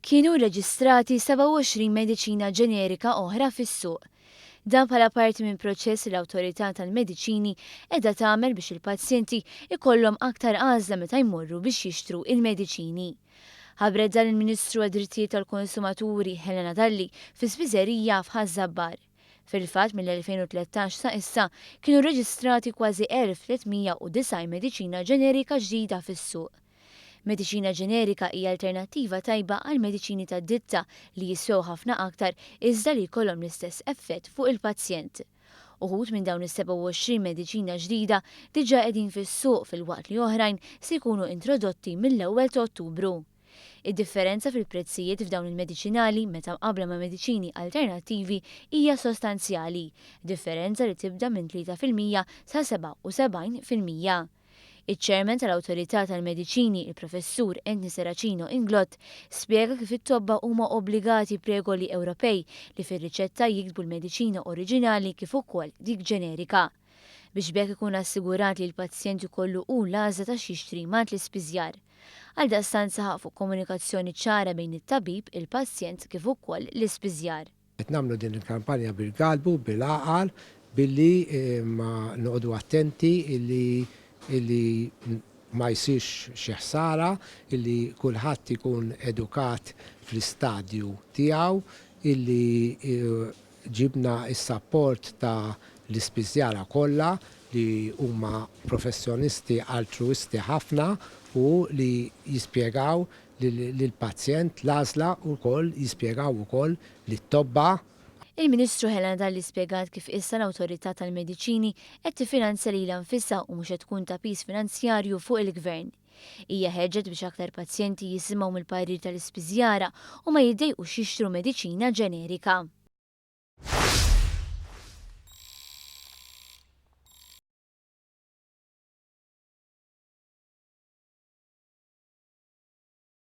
Kienu rreġistrati 27 mediċina ġenerika oħra fis-suq. Dan bħala parti minn proċess li l-Awtorità tal-Mediċini qiegħda tagħmel biex il-pazjenti jkollhom aktar għażla meta jmorru biex jixtru il-mediċini. Ħabbret dan il-Ministru għad-Drittijiet tal-Konsumaturi Helena Dalli fi spiżerija f'Ħaż-Żabbar. Fil-fatt, mill-2013 sa issa kienu rreġistrati kważi 1390 mediċina ġenerika ġdida fis-suq. Mediċina ġenerika hija alternattiva tajba għal mediċini ta' ditta li jiswew ħafna aktar iżda li jkollhom l-istess effett fuq il-pazjent. Uħud minn dawn is-27 mediċina ġdida diġà qegħdin fis-suq, filwaqt li oħrajn se jkunu introdotti mill-1 ta' Ottubru. Id-differenza fil-prezzijiet f'dawn il-mediċinali meta mqabbla ma' mediċini alternattivi hija sostanzjali, differenza li tibda minn 3% sa 77%. Iċ-Chairman tal-Awtorità tal-Mediċini, il-Professur Anthony Serracino Inglott, spjega kif it-tobba huma obbligati b'regoli Ewropej li fir-riċetta jiktbu l-mediċina oriġinali kif ukoll dik ġenerika, biex b'hekk ikun assigurat li l-pazjent ikollu hu l-għażla ta' x'jixtri mingħand l-ispiżjar. Għaldaqstant saħaq fuq komunikazzjoni ċara bejn it-tabib, il-pazjent kif ukoll l-ispiżjar. Qed nagħmlu din il-kampanja bil-galbu, bil-għaqal, billi ma noqogħdu attenti illi ma jsirx xi ħsara, illi kulħadd ikun edukat fl-istadju tiegħu, illi ġibna s-sapport ta' l-ispiżjara kollha li huma professjonisti altruisti ħafna u li jispjegaw lill-pazjent l-għażla u wkoll jispjegaw ukoll lit-tobba. Il-Ministru Helena Dalli spjegat kif issa l-Awtorità tal-Mediċini qed tiffinanzja lilha nfisha u mhux qed tkun ta' piż finanzjarju fuq il-Gvern. Hija ħeġġet biex aktar pazjenti jisimgħu mill-parir tal-ispiżjara u ma jiddejqux jixtru mediċina ġenerika.